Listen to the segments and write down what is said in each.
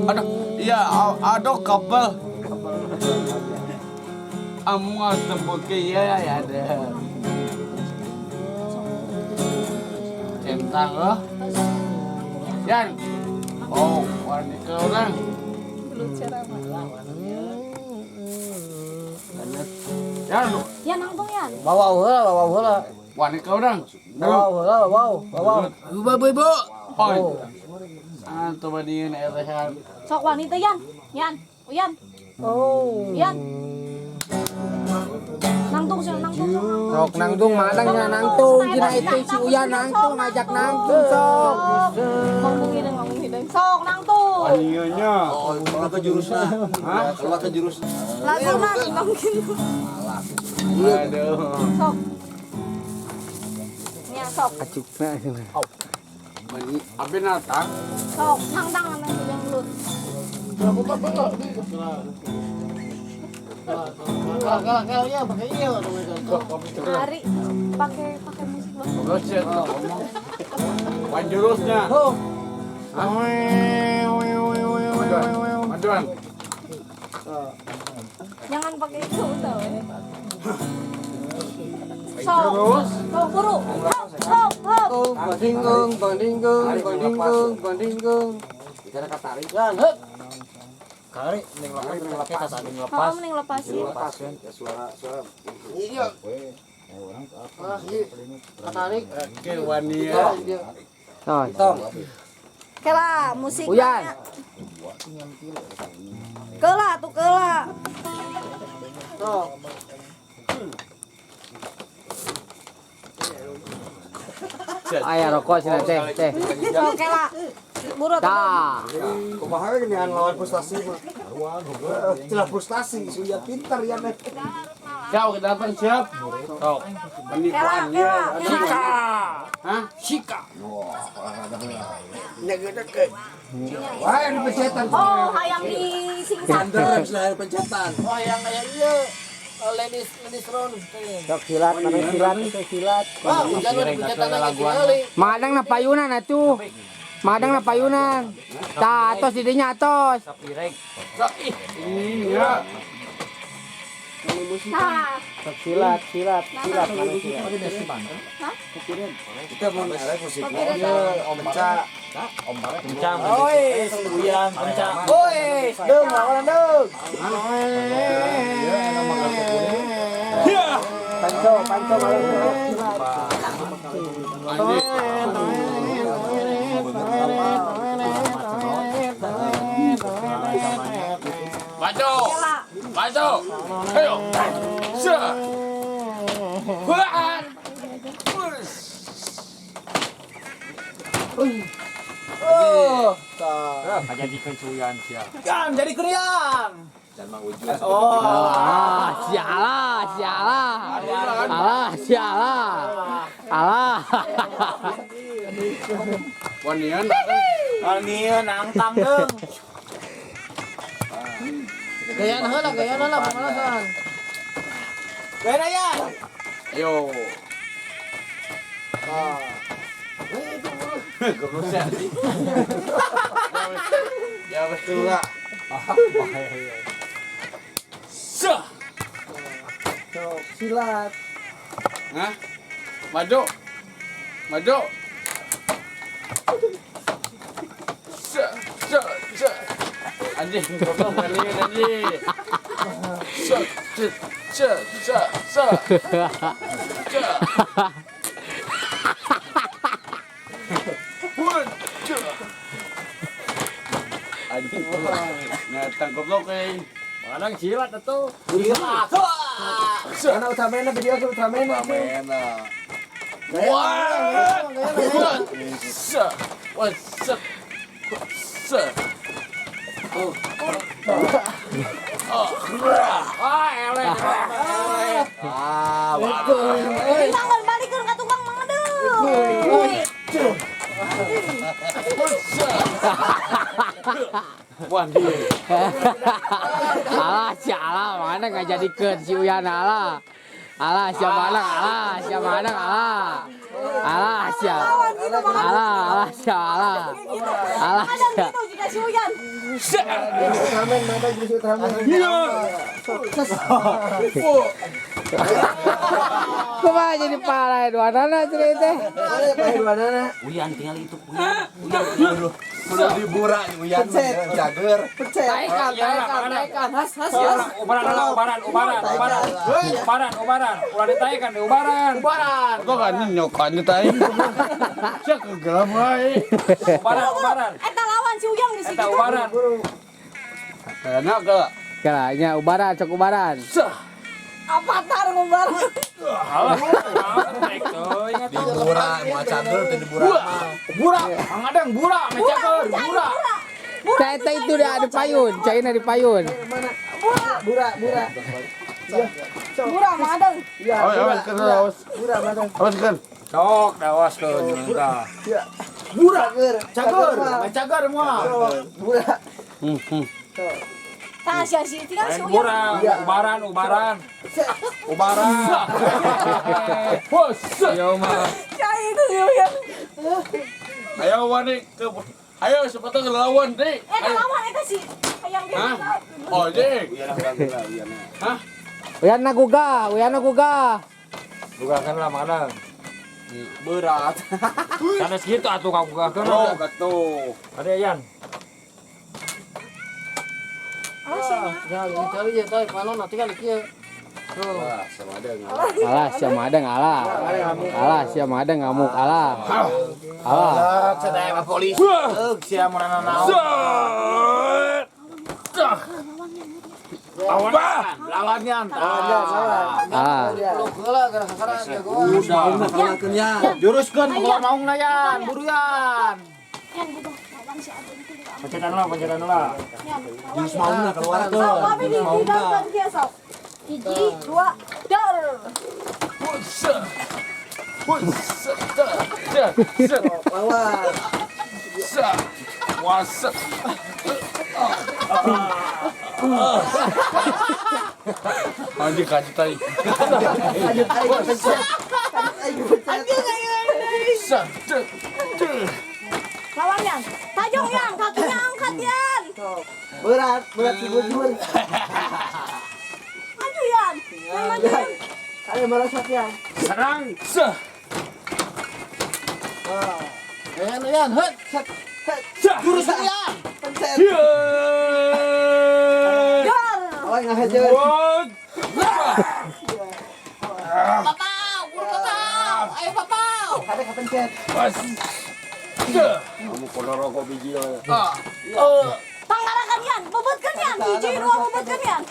Aduh, iya, aduh kabel. Amu ngasebut ke iya ya ada. Centang loh. Yan. Oh, wani ke orang. Yan, Yan nangtung yan. Bawa heula, bawa heula. wani ke orang. Bawa heula, bawa, bawa. Ibu, ibu, ibu. Oh. Ah, coba dia erehan. Sok wani teh yan. Yan. Uyan. Oh. Yan. Nangtung sih, nangtung sok nangtung. Sok nangtung madang cenah nangtung cenah itu si Uyan nangtung ngajak nangtung sok. Ngomong hideung, ngomong hideung. Sok nangtung. Waninya. Oh, keluar ke jurusnya. Hah? Keluar ke jurus. Laguna nangtung gitu. Aduh. Sok. Nya sok. Acukna cenah. Mani, abi natang. Sok nangtang nangtang yang belut. Hari pakai pakai musik loh. Goset ngomong. Wan jurusnya. Majuan. Jangan pakai itu tau ya. Sok. Terus. Sok buru. Hop hop hop. Bandinggung, bandinggung, bandinggung, bandinggung. Bicara katarik. Yan, heup. Kari ning lepas ning lepas ning lepas. Oh, mending lepasin. Lepas kan ya suara suara. Iya. Ah, iya. Katarik. Oke, wani ya. Tos. Tong. Kela musik. Uyan. Kela tuh kela. Sok. Aya rokok cenah teh, teh. Sok kela. Buru tuh. Tah. Kumaha geunian lawan frustasi mah. Celah frustasi, suya pintar ya nih. Siap, kita datang siap. Sok. Mani Kela wani. kela. Kela. Hah? Sika. Wah, ini pencetan. Oh, hayang di singsan. Bener, selain pencetan. Oh, yang kayak iya. Ladies ladies round. Sok silat, mana silat, teh silat. Wah, hujan mah dipencetan lagi tinggali. Madang na payunan atuh. Madang na payunan. Tah, atos di dinya atos. Sok ih. Iya. Nah, Sok silat, silat, silat, mana silat. Kita mau ngelek musik. Pakai Om Penca. Oi, Uyan, penca. Oi, deung lawan deung. Panco, panco malah silat. Anjing. Maju. Maju. Ayo. Sah. Huan. Oh, tah. Kan jadi kriang. Oh. Ah, sialah, sialah. Alah, sialah. Alah. Wanian. Anieu nangtang deung. Gayana heula, gayana lah pamalasan. Gayana ya. Ayo. Goblok sih. Ya betul lah. Sah. Sok silat. Hah? Maju. Maju. Sah, sah, sah. Anjing, goblok kalian anjing. Sah, sah, sah, sah, sah. Sah. One, two. Anjing. Ngatang goblok eh. Kadang silat atuh. Silat. Karena Ultraman video ke Ultraman. One, one, sah, one, sah, sah. Ah, eleh. Ah, Tinggal balikeun ka tukang mangedeung. Wah, dia. Alah, sialah, mana nggak jadikeun si Uyan alah. Alah, siapa alah, alah, siapa alah, alah. Alah, siapa. Alah, alah, siapa alah. Alah, siapa. si Uyan. Ultraman mana jurus Ultraman? Iya. Kumaha jadi parah dua nana cenah teh. Ada pakai dua nana. Uyan tinggal itu Uyan. Kudu dibura Uyan jager. Pencet. Taekan, taekan, taekan. Has, has, has. Ubaran lah, ubaran, ubaran, ubaran. Ubaran, ubaran. Ulah ditaekan deh, ubaran. Ubaran. Kok kan nyokan tai. Cek gelap wae. Ubaran, ubaran. Eta lawan si Uyang di Eta situ. ubaran. Kayaknya ke Kala nya ubaran cok ubaran. Avatar ngubaran. Alah, naik tuh, ingat tuh. dibura mau cager teh dibura. Bura, Mang Adeng bura, mecakeun, bura. Saya teh itu dah di payun, caina di payun. Bura, Bura, bura. bura Mang Adeng. Iya, Awas, bura. awas, kena, awas. Bura, mana? Awas kan. Sok, dawas ke nyengka. Iya. Bura. Cager. Cager, mah. mecager moal. Bura. Tah sia si tinggal si Lain Uyan. bura, ubaran, ubaran. Ubaran. Bos. Yo mah. Cai itu si Uyan. Ayo wani ke ayo siapa tahu ngelawan deh. Eta lawan eta si hayang dia. Oh deh. Uyan na gugah, uyan na gugah. Bukakan lah Mang Adeng. Berat. Sanes gitu atuh kagugakeun. Oh, gatuh. Ada Yan. Ah, sia. Ya, cari je tadi panon nanti kan kieu. Tuh. Alah, sia mah ada ngalah. Alah, sia mah ada ngamuk alah. Alah. Sedaya mah polisi. Euk sia mun naon. Apa? Lawannya. Ah. Peluk heula gara-gara jagoan. Juruskeun keluar maungna yan, buru yan. Yan gugah lawan si Adeng itu. Pencetan lah, pencetan lah. Yan. Jurus mauna keluar tuh. Sok, abi di di kieu sok. Hiji, dua, dar. Lawan. Wasa. Anjing kaji tai. Lanjut aing pencet. Aing pencet. Lawan Yan. Tajong Yan, kakinya angkat Yan. Berat, berat si bujur. Maju Yan. Yan maju Yan. Ayo merosot ya. Serang. Sah. Yan, yan, heut. Jurus yan. Pencet. Dar. Awas ngahajar. Papau, buru papau. Ayo papau. Ada kepencet. Kamu kono rokok biji ya. Panggarakan Yan, bobotkeun Yan. Hiji, dua bobotkeun Yan.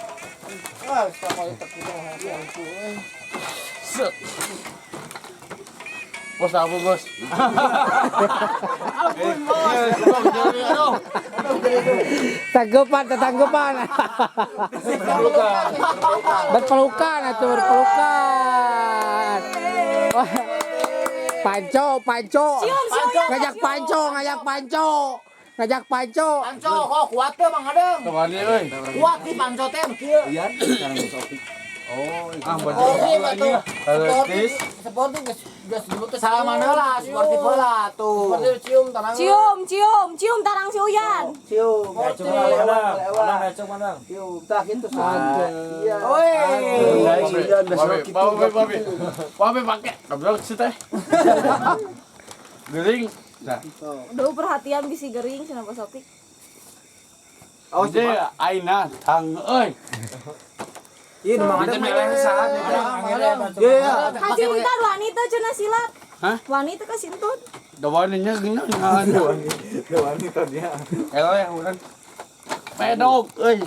Ah, sama itu Set. Bos apa bos? Ampun, bos. Tanggapan, tanggapan. Berpelukan atuh berpelukan. Wah. Panco, panco. Cium, si Uyan. Ngajak panco, ngajak panco. Ngajak panco. Panco, kok kuat teu Mang Adeng? Kemana euy? Kuat di panco teh kieu. Uyan, sekarang bos Opi. Oh, ah baju. Oh, iya tuh. Sportif. Sportif geus geus dulu teh salaman heula, sportif heula tuh. Sportif cium tarang. Cium, cium, cium tarang si Uyan. Cium. Cium lah, Mang Adeng, cium Mang Adeng. Cium. Tah gitu. Iya. Oi. Babe, babe, babe. Babe pakai. Goblok sih teh. Gering. Nah, Duh perhatian bisi gering cenah Bos Opik. awas deh aina tang euy. Iya, Mang Adeng meleh saat. Iya. Kasih entar wanita cenah silat. Hah? Wanita kasih entut. Dawaninya gini. Dawani tadi. Eleh urang. Pedok euy.